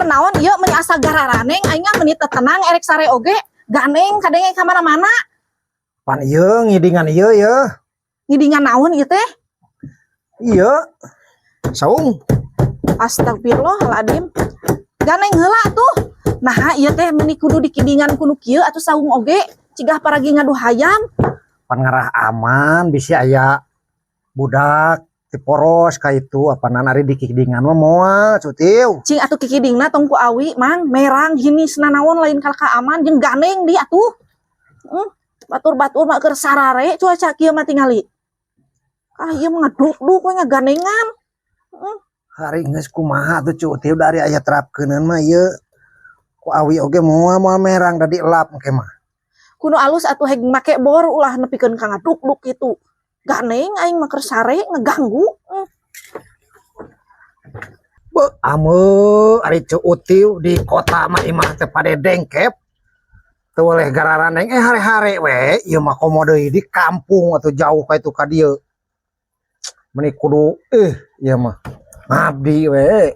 Keur naon ieu meuni asa gararaneng aing mah, meuni teu tenang erek sare oge ganeng kadenge ka mana-mana. Pan ieu ngidingan ieu ya. Ngidingan naon ieu teh? Iya. Saung. Astagfirullahaladzim. Ganeng heula tuh. Nah, ieu teh meuni kudu dikidingan kudu kieu atuh saung oge, cigah paragi ngadu hayam. Pan ngarah aman, bisi aya budak tiporos ka itu apanan ari dikidingan mah moal, Cutiu. Cing atuh kikidingna tong ku awi, Mang, merang hinisna naon, lain kalaka aman jeung ganeng di atuh. Batur-batur mah keur sarare cuaca kieu mah tingali. Ah, ieu mah ngaduk-duk we ngaganengan. Hari geus kumaha tuh, Cutiu, dari aya terapkeuneun mah ieu ku awi oge moal moal merang da dielap engke mah. Kudu alus atuh, heg make bor, ulah nepikeun ka ngaduk-duk kitu. Ganeng aing mah keur sare ngeganggu. Be, ame ari Cutiu di kota mah imah teh pada dengkep. Teu boleh gararaneng hare-hare we, ieu mah komo deui di kampung atau jauh ka itu ka dieu. Meuni kudu ieu mah ngabdi we.